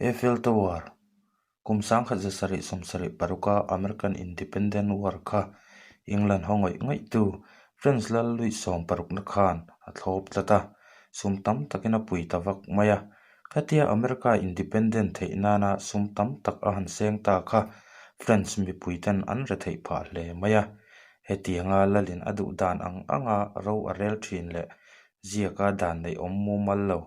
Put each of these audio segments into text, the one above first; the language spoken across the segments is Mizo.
Eiffel Tower, Kum 1776-a American Independent War kha England ho ngawih ngawihtu French lal luih sawmparukna khan a thlawp tlat a, sum tam takin a pui ta vak mai a. Khatia America Independent theih nana sum tam tak a han seng ta kha French mipuiten an re theih phah hle mai a. Hetianga lalin a duh dan ang anga ro a rel thin leh ziaka dan neih awm mumal lo,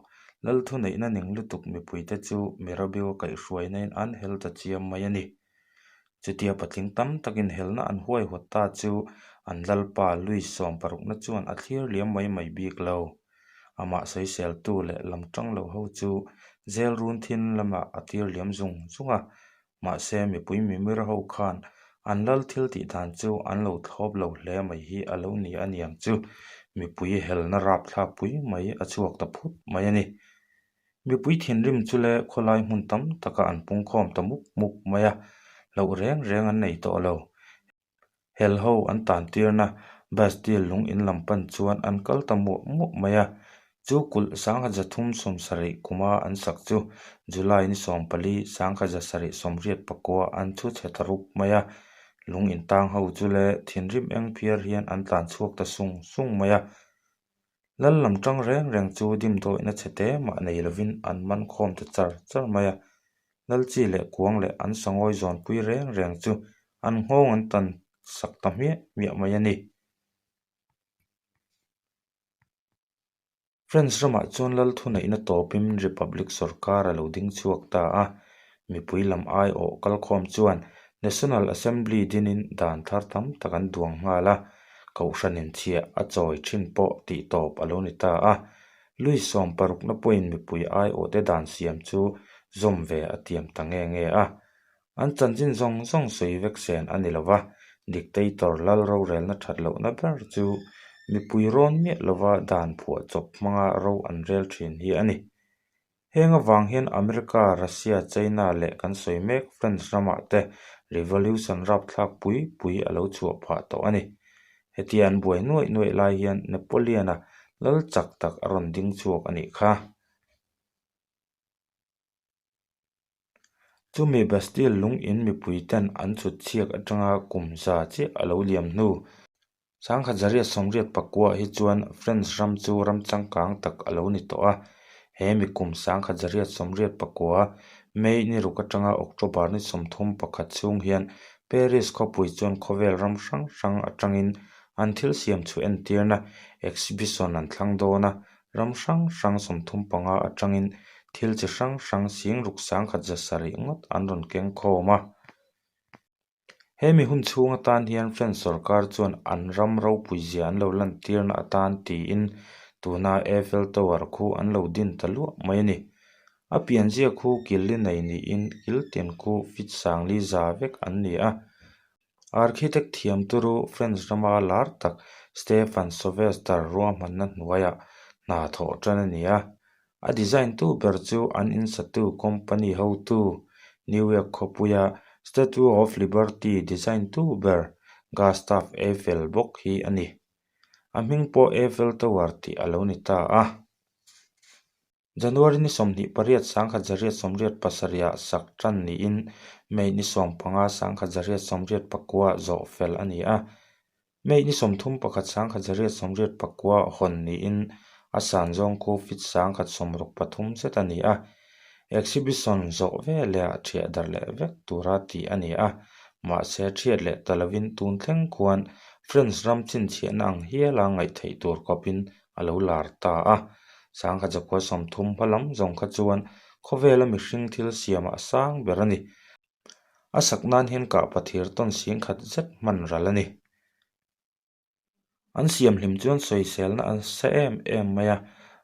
lal thuneihna ning lutuk mipuite chu Mirabeau kaihhruainain an hel ta chiam mai a ni. Chutia patling tam takin helna an huaihawt ta chu an lalpa Louis sawmparukna chuan a thlir liam mai mai bik lo. Amah sawiseltu leh lam tang lo ho chu zel run thin lamah a tir liam zung zung a, mahse mipui mimir ho khan an lal thil tih dan chu an lo thlawp lo hle mai hi a lo ni a niang chu mipui helna rapthlak pui mai a chhuak ta phut mai a ni. Mipui thinrim chu le khawlai hmun tam takah an pungkhawm ta mup mup mai a, hlauh reng reng an nei tawh lo. Hel ho an tan tirna Bastille lung in lam pan chuan an kal ta muah muah mai a, chu kulh 1370 kuma an sak chu July ni 14, 1789 an chhu chhe ta rup mai a, lung in tang ho chu le thinrim eng phiar hian an tlan chhuak ta sung sung mai a. Lal lam tang reng reng chu dimdawihna chhe te mah nei lovin an man khawm ta char char mai a, Lal chi leh kuang leh an sangawi zawnpui reng reng chu an nghawng an tan sak ta hmiah hmiah mai a ni. French ramah chuan lal thuneihna tawpin Republic sorkar a lo ding chhuak ta a, mipui lam aiawh kalkhawm chuan National Assembly dinin dan thar tam tak an duang nghal a, kohhran inchhiah a chawi thin pawh tih tawp a lo ni ta a. Louis sawmparukna pawhin mipui aiawhte dan siam chu zawm ve a tiam ta nge nge a. An chanchin zawng zawng sawi vek sen a ni lo va, dictator lal rorelna that lohna ber chu mipui rawn miah lova dan phuah chawp hmanga ro an rel thin hi a ni. Heng avang hian America, Russia, China leh kan sawi mek French ramah te revolution rapthlak pui pui a lo chhuah phah tawh a ni. Hetia an buai nuaih nuaih lai hian Napoleon-a lal chak tak a rawn ding chhuak a nih kha. Chumi Bastille lung in mipui ten an chhut chhiak atanga kum za chiah a lo liam hnu. 1884 hi chuan French ram chu ram changkang tak a lo ni tawh a, he mi kum 1884 May ni ruk atanga October ni 31 chhung hian Paris khawpui chuan khawvel ram hrang hrang atangin an thil siam chhuah entirna exhibition an thlang dawn a, Ram hrang hrang 35 atangin thil chi hrang hrang sing ruk 1700 ngawt an rawn keng khawm a. He mi hun chhung atan hian French sorkar chuan an ram ropui zia an lo lantirna atan tiin tuna Eiffel Tower khu an lo din ta luah mai a ni. A pianzia khu kil li nei niin kil tin khu feet sangli za vek an ni a. Architect thiam turu French rama lar tak Stefan Sauvestre ruahmanna hnuaiah hna thawh tan a ni a. A design tu ber chu an insatu company hotu New York khawpuia Statue of Liberty design tu ber Gustave Eiffel bawk hi a ni. A hming pawh Eiffel Tower tih a lo ni ta a. January ni 28 1887 ah sak tan niin May ni 15 1889 ah zawh fel a ni a. May ni 31 1889 ah hawn niin a san zawng khu feet 163 zet a ni a. Exhibition zawh veleh ah thiah darh leh vek tura tih a ni a, mahse thiat leh ta lovin tun thleng khuan French ram chhinchhiahna ang hiala ngaihtheih tur khawpin a lo lar ta a. 1930 hma lam zawng kha chuan khawvela mihring thil siamah a sang ber a ni. A sak nan hian kah pathir tawn sing khat zet hman ral a ni. An siam hlim chuan sawiselna an sa em em mai a,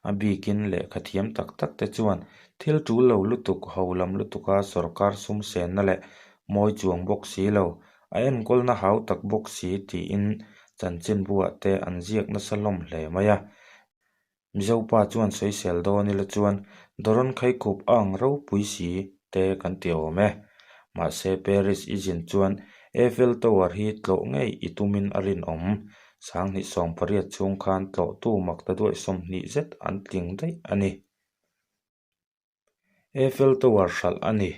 a bikin lehkha thiam tak tak te chuan thil tul lo lutuk ho lam lutuka sorkar sum senna leh mawi chuang bawk si lo, a enkawlna hau tak bawk si tiin chanchinbuah te an ziak nasa hlawm hle mai a. Mizopa chuan sawisel dawn ila chuan Doron Khaikhup a ang ropui si te kan ti awm e. Mahse Paris i zin chuan Eiffel Tower hi tlawh ngei i tumin a rinawm. 2018 chhung khan tlawhtu mak ta duai 20 zet an tling daih a ni. Eiffel Tower hralh a ni.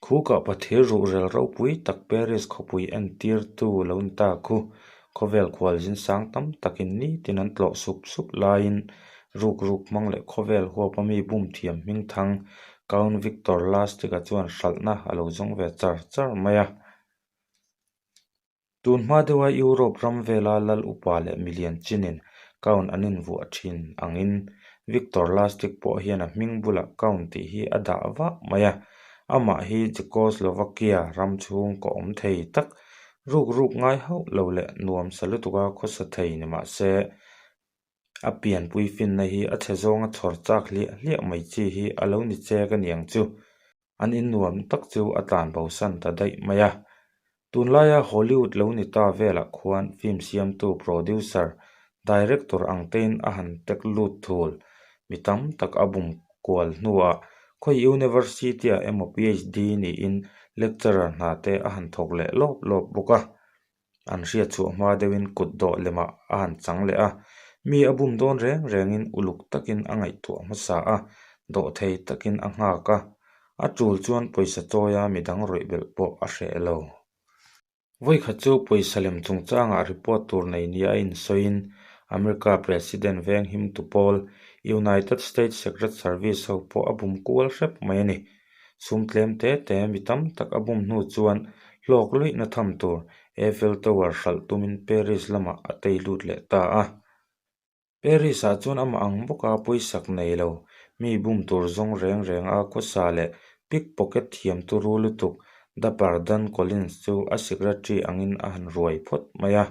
Khu kahpathir ruhrel ropui tak Paris khawpui entirtu lo ni ta khu. Khawvel khualzin sang tam takin nitin an tlawh sup sup laiin ruk ruk hmang leh khawvel huapa mi bum thiam hming thang Count Victor Lustig-a chuan hralhna a lo zawng ve char char mai a. Tun hma deuha Europe ram vela lal upa leh milian chinin Count an invuah thin angin Victor Lustig pawh hian a hming bulah Count tih hi a dah vah mai a. Amah hi Czechoslovakia ram chhung kaw awm thei tak, ruk ruk ngai hauh lo leh nuam sa lutuka khawsa thei ni mah se, A pianpui finna hi a chhe zawnga chhawr chak hliah hliah mai chi hi a lo ni chek a niang chu. An in nuam tak chu a tlan bosan ta daih mai a. Tunlaia Hollywood lo ni ta velah khuan film siamtu producer, director ang tein a han tek lut thul. Mi tam tak a bum kual hnuah khawi university-ah emaw PhD niin lecturer hna te a han thawk leh lawp lawp bawk a. An hriat chhuah hma deuhin kut dawh lemah a han chang leh a, mi a bum dawn reng rengin uluk takin a ngaihtuah hmasa a, dawhthei takin a nghak a, a tul chuan pawisa chawia midang rawih belh pawh a hreh lo. Vawikhat chu pawisa lem chungchangah report tur nei nia a insawiin America President veng himtu pawl United States Secret Service ho pawh a bum kual hrep mai a ni. Sum tlem te te mi tam tak a bum hnu chuan hlawk luihna tham tur Eiffel Tower hralh tumin Paris lamah a tei lut leh ta a. Paris-ah chuan amah ang bawka pawisak nei lo, mi bum tur zawng reng reng a khawsa leh pickpocket thiam turu lutuk Dapper Dan Collins chu a secretary angin a han ruai phawt mai a.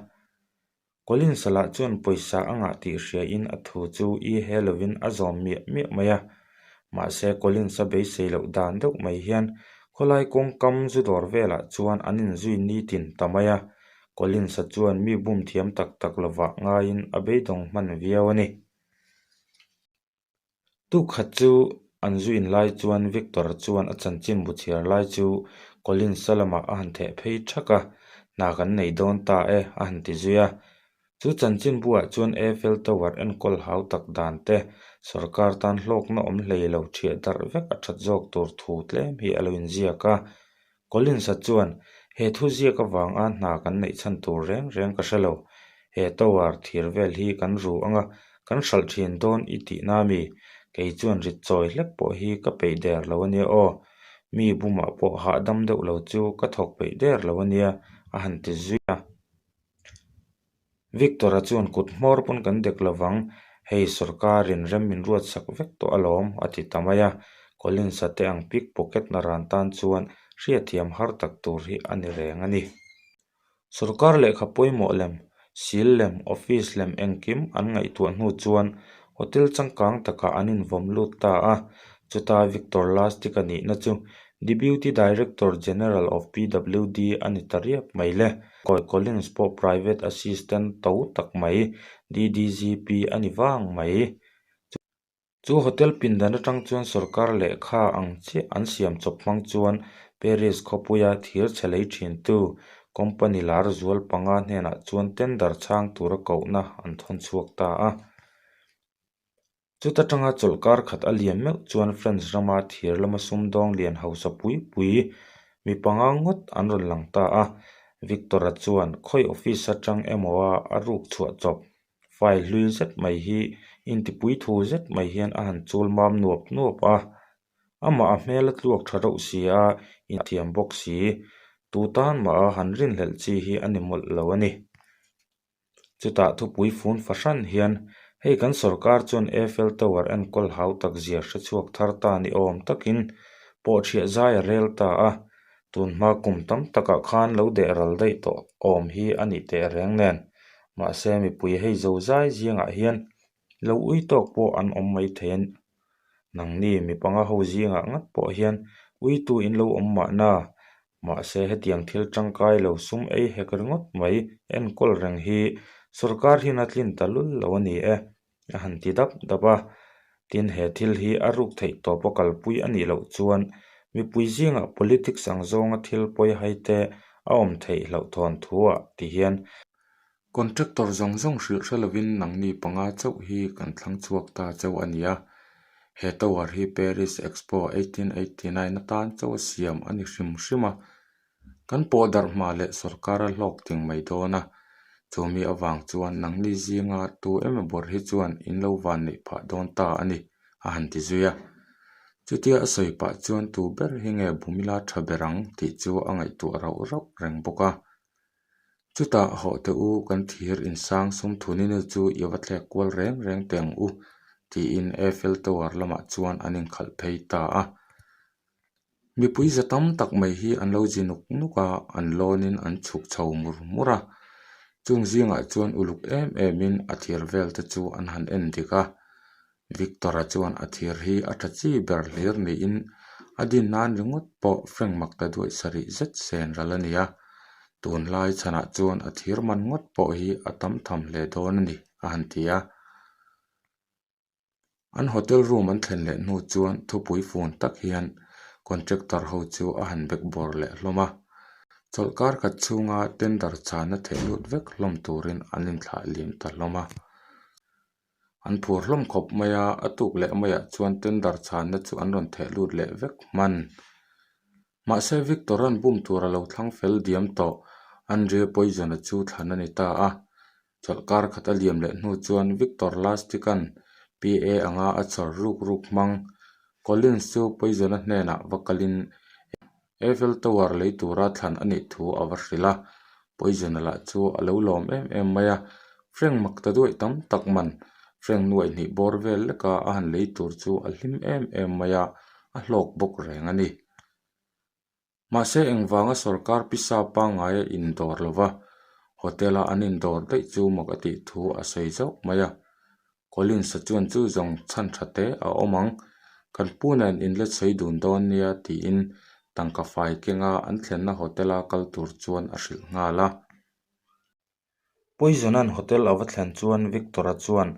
Collins-a lah chuan pawisa a ngah tih hriain a thu chu i he lovin a zawm miah miah mai a. Mahse, Collins-a beisei loh dan deuh mai hian khawlai kawngkam zu dawr velah chuan an inzui nitin ta mai a. Collins-a chuan mi bum thiam tak tak lovah ngaiin a beidawng hman viau a ni. Tukhat chu an zu in lai chuan Victor chuan a chanchinbu chhiar lai chu Collins-a lamah a han theh phei thak a, Hna kan nei dawn ta e a han ti zui a. Chu chanchinbuah chuan Eiffel Tower enkawl hau tak dan te, sorkar tan hlawkna awm hlei lo thiah darh vek a that zawk tur thu tlem hi a lo inziak a. Collins-a chuan, He thu ziak avanga hna kan neih chhan tur reng reng ka hre lo. He tower thir vel hi kan ru anga kan hralh thin dawn i tih na mi? Kei chuan rit chawi hlek pawh hi ka peih der lo a nia aw. Mi bumah pawh hahdam deuh lo chu ka thawk peih der lo a nia, a han ti zui a. Victor-a chuan kut hmawr pawn kan dek lovang, hei sorkarin rem min ruat sak vek tawh alawm, a ti ta mai a. Collins-a te ang pickpocket na ran tan chuan hriatthiam har tak tur hi a ni reng a ni. Sorkar lehkha pawimawh lem, sil lem, office lem engkim an ngaihtuah hnu chuan hotel changkang takah an invawm lut ta a. Chuta Victor Lustig-a nihna chu Deputy Director General of PWD a ni ta riap mai le. Kawi Collins pawh Private Assistant to tak mai, DDGP a ni vang mai. Chu hotel pindan atang chuan sorkar lehkha ang chiah an siam chawp hmang chuan Paris khawpuia thir chhe lei thintu company lar zual panga hnenah chuan tender chhang tura kohna an thawn chhuak ta a. Chuta tanga chawlhkar khat a lian meuh chuan French rama thir lama sumdawng lian hausa pui pui mi panga ngawt an rawn lang ta a. Victor-a chuan khawi office atang emaw a a ruk chhuah chawp file hlui zet mai hi intipui thu zet mai hian a han chul mam nuap nuap a. Amah a hmel a tluak tha reuh si a, inthiam bawk si. Tu tan mah a han rinhlelh chi hi a ni mawlh lo a ni. Chutah thupui fun fahran hian hei kan sorkar chuan Eiffel Tower enkawl hau tak zia hre chhuak thar ta ni awm takin pawhchhiah zai a rel ta a, tunhma kum tam takah khan lo deh ral daih tawh awm hi a nih teh reng nen. Mahse mipui hei zo zai zingah hian lo ui tawk pawh an awm mai thei a, nangni mi panga ho zingah ngat pawh hian uitu in lo awm mahna Mahse, hetiang thil tangkai lo sum ei hek ringawt mai enkawl reng hi sorkar hian a tlin ta lul lo a ni e, a han ti dap dap a. Tin, he thil hi a ruk theih tawp a kalpui a nih loh chuan mipui zingah politics ang zawnga thil pawi hai te a awm theih hlauhthawn thuah ti hian Contractor zawng zawng hrilh hre lovin nangni panga chauh hi kan thlang chhuak ta chauh a nia. He tower hi Paris Expo 1889 atan chauh a siam a ni hrim hrim a, kan pawh darh hma leh sawrkar a hlawk ting mai dawn a, chumi avang chuan nangni zinga tu emaw bawr hi chuan in lo van neih phah dawn ta a ni, a han ti zui a. Chutia a sawi pah chuan tu ber hi nge Bumila tha ber ang tih chu a ngaihtuah rauh rauh reng bawk a. Chutah hawh teh u kan thir insang sum thuninu chu i va thlek kual reng reng teh ang u tiin Eiffel Tower lamah chuan an inkhalh phei ta a. Mipui za tam tak mai hi an lo zi nuk nuk a, an lawnin an chhuk chho mur mur a. Chung zingah chuan uluk em emin a thir vel te chu an han en dik a. Victor-a chuan a thir hi a tha chi ber hlir niin a din nan ringawt pawh frank mak ta duaih sarih zet sen ral a ni a, tunlai chhanah chuan a thir man ngawt pawh hi a tam tham hle dawn a ni, a han ti a. An hotel room an thlen leh hnu chuan thupui fun tak hian contractor ho chu a han bek bawr leh hlawm a, chawlhkar khat chhunga tender chhana theh lut vek hlawm turin an inthlah liam ta hlawm a. An phur hlawm khawp mai a, a tuk leh maiah chuan tender chhanna chu an rawn theh lut leh vek hman. Mahse Victor-a'n bum tur a lo thlang fel diam tawh, Andre Poison-a chu thlan a ni ta a. Chawlhkar khat a liam leh hnu chuan Victor Lustig-a'n PA anga a chhawr ruk ruk hmang Collins chu Poison-a hnenah va kalin Eiffel Tower lei tura thlan a nih thu a va hrilh a, Poison-a lah chu a lo lawm em em mai a, Frank mak ta duaih tam tak man, Frank nuaih hnih bawr vel leka a han lei tur chu a hlim em em mai a, a hlawk bawk reng a ni. Mahse engvanga sawrkar pisa pangngaia indawr lova, hotel-a an indawr daih chu mak a tih thu a sawi zauh mai a. Collins-a chuan chu zawng chhan tha te a awm ang, kan pu nen in let sawi dun dawn nia tiin tangka fai kenga an thlenna hotel-a kal tur chuan a hrilh nghal a. Poison-a'n hotel a va thlen chuan Victor-a chuan,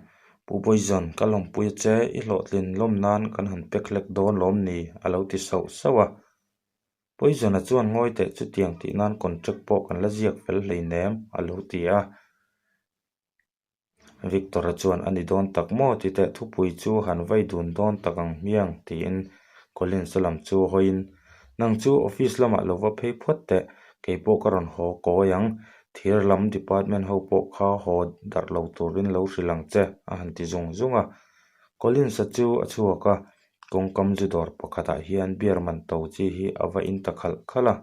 Pu Poison, ka lawmpui a che, i hlawhtlin lawm nan kan han pek hlek dawn lawm ni? a lo ti sauh sauh a. Poison-a chuan ngawi teh chutiang tih nan contract pawh kan la ziak fel hleinem, a lo ti a. Victor-a chuan a ni dawn tak maw ti teh thupui chu han vai dun dawn tak ang hmiang tiin Collins-a lam chu hawiin, Nang chu office lamah lo va phei phawt teh, kei pawh ka rawn haw kawi ang, thir lam department ho pawh kha haw darh lo turin lo hrilh ang che a han ti zung zung a. Collins-a chu a chhuak a, kawngkam zu dawr pakhatah hian beer man to chi hi a va in ta khalh khalh a.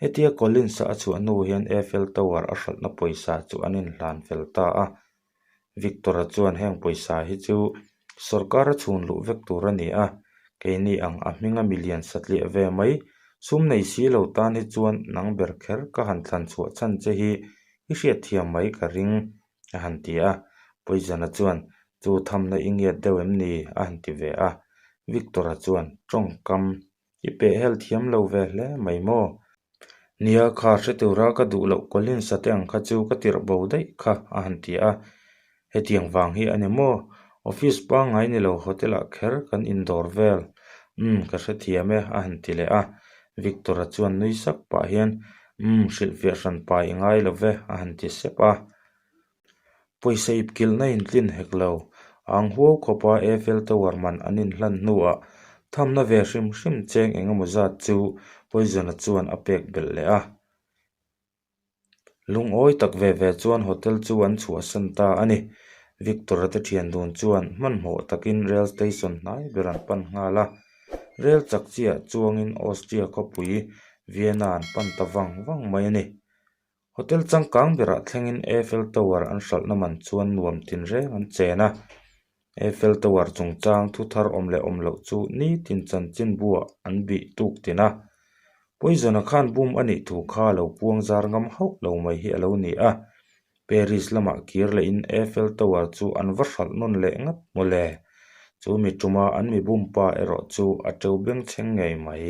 Hetia Collins-a a chhuah hnu hian Eiffel Tower a hralhna pawisa chu an inhlan fel ta a. Victor-a chuan heng pawisa hi chu sawrkar a chhun luh vek tur a ni a, keini ang a hminga milian satliah ve mai, sum nei si lo tan hi chuan nang ber kher ka han thlan chhuah chhan che hi i hriatthiam mai ka ring, a han ti a. Poison-a chuan, Chu thamna i ngiat deuh em ni? a han ti ve a. Victor-a chuan, Tawngkam I peh hel thiam lo ve hle mai maw? Nia, kha hre tura ka duh loh Collins-a te ang kha chu ka tirh bo daih kha a han ti a. Hetiang vang hi a ni maw? Office pangngai ni lo hotel-ah kher kan indawr vel. Umm, ka hrethiam e a han ti leh a. Victor-a chuan nui sak pah hian, Umm, hrilhfiah hran pa i ngai lo ve a han ti sep a. Pawisa ip kilhna intlin hek lo. Ang huau khawpa Eiffel Tower man an inhlan hnuah thamna ve hrim hrim cheng eng emaw zat chu Poison-a chuan a pek belh leh a. Lungawi tak ve ve chuan hotel chu an chhuahsan ta a ni. Victor-a te thian dun chuan hmanhmawh takin rail station hnai ber an pan nghal a. Rail chak chiah chuangin Austria khawpui Vienna an pan ta vang vang mai a ni. Hotel changkang berah thlengin Eiffel Tower an hralhna man chuan nuam tinreng an chen a, Eiffel Tower chungchang thu thar awm leh awm loh chu nitin chanchin buah an bih tuk tin a. Poison-a khan bum a nih thu kha lo puang zar ngam hauh lo mai hi a lo ni a, Paris lamah kir lehin Eiffel Tower chu an va hralh nawn leh ngat maw le? Chu mi tuma an mi bum pa erawh chu a teu bengchheng ngei mai.